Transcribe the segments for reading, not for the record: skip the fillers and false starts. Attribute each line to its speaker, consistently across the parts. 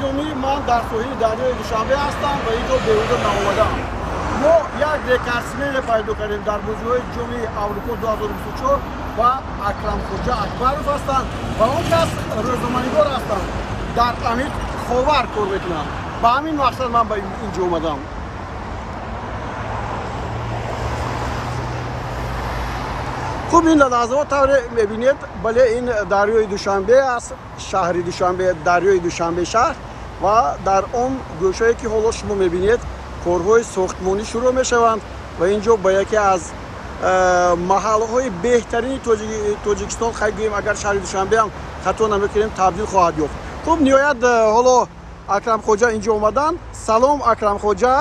Speaker 1: Гиромӣ, ман дар соҳили дарёи Душанбе ҳастам ва инҷо беҳуда наомадаам. Мо як рекордсмене пайдо кардем дар бозиҳои Ҷоми Аврупо 2024 ва Акрамхоҷа Акбаров ҳастанд ва он кас рӯзноманигор ҳастанд, дар Амид Ховар кор мекунанд. Ба ҳамин мақсад ман ба инҷо омадам. Хуб, ин лаҳзаҳо тавре мебинед, бале, ин дарёи Душанбе аст, шаҳри Душанбе, дарёи Душанбе шаҳр, ва дар он гӯшае ки ҳоло шумо мебинед, корҳои сохтмонӣ шурӯъ мешаванд ва ин ҷо ба яке аз маҳалҳои беҳтарини Тоҷикистон, хай гӯем, агар шаҳри Душанбе ҳам хато намекунем, табдил хоҳад ёфт. Хуб, ниҳоят ҳоло Акрамхоҷа инҷо омаданд. Салом, Акрамхоҷа,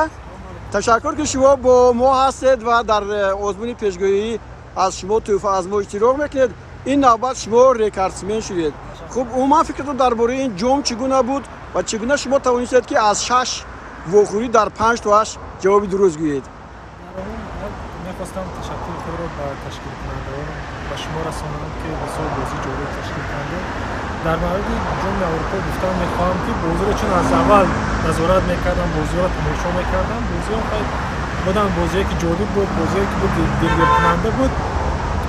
Speaker 1: ташаккур ки шумо бо мо ҳастед ва дар озмуни пешгӯӣ аз шумо тӯҳфа аз мо иштирок мекунед. Ин навбат шумо рекордсмен шудед. Хуб, умуман фикртон дар бораи ин ҷом чӣ гуна буд ва чӣ гуна шумо тавонистед, ки аз 6 вохӯрӣ дар 5 тоаш ҷавоби дуруст гӯед?
Speaker 2: Мехостам ташаккури худро ба ташкилкунандагон, ба шумо расонам, ки бисёр бозии ҷолиб ташкил кардед. Дар мавриди Ҷоми Аврупо гуфтан мехоҳам, ки бозиро чун аз аввал назорат мекардам, бозиҳоро тамошо мекардам, бозиҳо хеле буданд, бозие ки ҷолиб буд, бозие ки буд дилгиркунанда буд,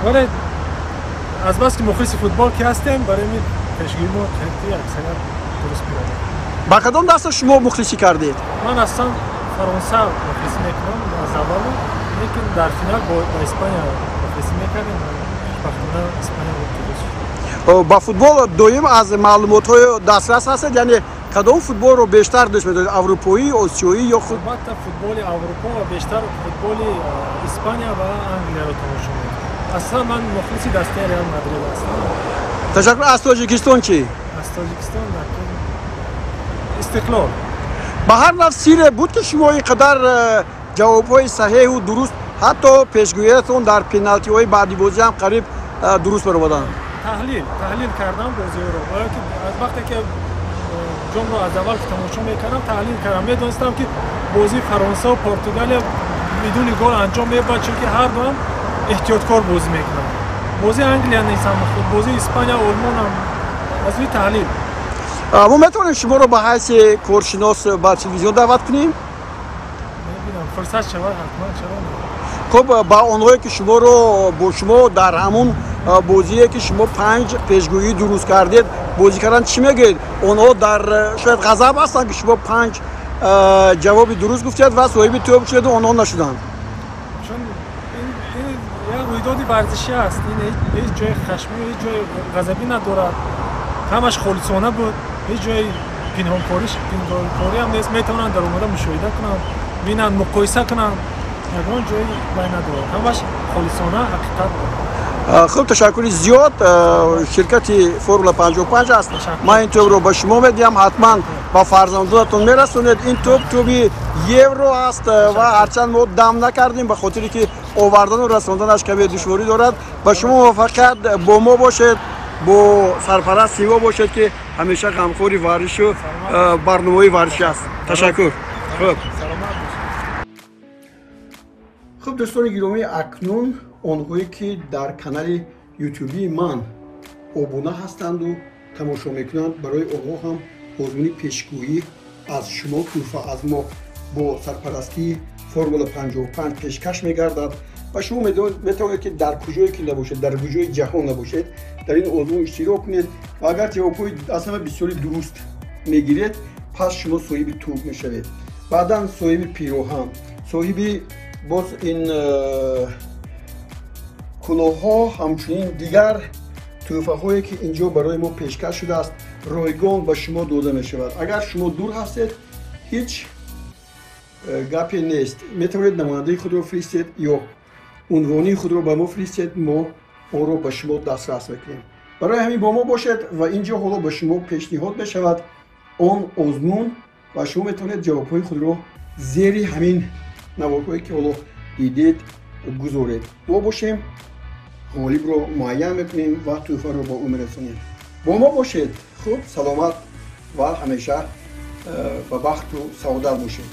Speaker 2: вале азбаски мухлиси футбол ки ҳастем, барои ин пешгӯии мо қариб аксарият дуруст меомад.
Speaker 1: Ба кадом даста шумо мухлисӣ кардед?
Speaker 2: Ман аслан Фаронса мухлисӣ мекунам аз аввалу, лекин дар финал ба Испания мухлисӣ мекардем, хушбахтона Испания пирӯз шуд.
Speaker 1: Ба футбол доим аз маълумотҳои дастрас ҳастед, яъне кадом футболро бештар дӯст медоред, аврупоӣ, осиёӣ ё худ?
Speaker 2: Албатта, футболи Аврупо ва бештар футболи Испания ва Англияро тамошо мекунам. Аслан ман мухлиси дастаи Реал Мадрид ҳастам.
Speaker 1: Ташаккур. Аз Тоҷикистон чӣ?
Speaker 2: Аз Тоҷикистон Истиқлол.
Speaker 1: Ба ҳар нав сирре буд, ки шумо ин қадар ҷавобҳои саҳеҳу дуруст, ҳатто пешгӯиятон дар пеналтиҳои баъди бозӣ ҳам қариб дуруст баромаданд?
Speaker 2: Таҳлил кардам бозиҳоро, барое ки аз вақте ки ҷомро аз аввал тамошо мекардам, таҳлил кардам, медонистам, ки бозии Фаронса ва Португалия бидуни гол анҷом меёбад, чунки ҳар дуам эҳтиёткор бозӣ мекунанд. Бозии Англия низ ҳам худ, бозии Испания, Олмонам аз рӯи таҳлил.
Speaker 1: Мо метавонем шуморо ба ҳайси коршинос ба телевизион даъват кунем?
Speaker 2: Мебинам, фурсат шавад, ҳатман, чаро не.
Speaker 1: Хуб, ба онҳое ки шуморо бо шумо дар ҳамун бозие, ки шумо 5 пешгӯӣ дуруст кардед, бозӣ кардан, чӣ мегӯед? Онҳо дар шояд ғазаб ҳастанд, ки шумо 5 ҷавоби дуруст гуфтед ва соҳиби тӯб шудеду онҳо нашуданд.
Speaker 2: Чун ин як рӯйдоди варзишӣ аст, ин ҳеҷ ҷои хашмӣ, ҳеҷ ҷои ғазабӣ надорад. Ҳамаш холисона буд, ҳеҷ ҷои пинҳонкориам нест. Метавонанд дар омода мушоҳида кунанд, бинанд, муқоиса кунанд, ягон ҷои вай надорад, ҳамаш холисона ҳақиқат буд.
Speaker 1: Хуб, ташаккури зиёд. Ширкати Формула 55 аст. Ман ин тӯбро ба шумо медиҳам, ҳатман ба фарзандонатон мерасонед. Ин тӯб тӯби евро аст ва ҳарчанд мо дам накардем, ба хотире ки овардану расонданаш каме душворӣ дорад. Ба шумо муваффақият, бо мо бошед, бо сарпараст Сиво бошед, ки ҳамеша ғамхори варзишу барномаҳои варзишӣ аст. Ташаккур. Хуб, хуб, дӯстони гиромӣ, акнун онҳое ки дар канали ютубии ман обуна ҳастанду тамошо мекунанд, барои онҳо ҳам озмуни пешгӯӣ аз шумо тӯҳфа аз мо бо сарпарастии Формула 55 пешкаш мегардад ва шумо метавонед, ки дар куҷое ки набошед, дар куҷои ҷаҳон набошед, дар ин озмун иштирок кунед ва агар ҷавобҳои аз ҳама бисёри дуруст мегиред, пас шумо соҳиби тӯб мешавед, баъдан соҳиби пироҳан, соҳиби боз ин кулоҳҳо, ҳамчунин дигар тӯҳфаҳое, ки ин ҷо барои мо пешкаш шудааст, ройгон ба шумо дода мешавад. Агар шумо дур ҳастед, ҳеҷ гапе нест, метавонед намояндаи худро фиристед ё унвонии худро ба мо фиристед, мо онро ба шумо дастрас мекунем. Барои ҳамин бо мо бошед ва ин ҷо ҳоло ба шумо пешниҳод мешавад он озмун ва шумо метавонед ҷавобҳои худро зери ҳамин наворҳое, ки ҳоло дидед, гузоред. Мо бошем, ғолибро муайян мекунем ва тӯҳфаро ба ӯ мерасонем. Бо мо бошед. Хуб, саломат ва ҳамеша ба бахту саодат бошед.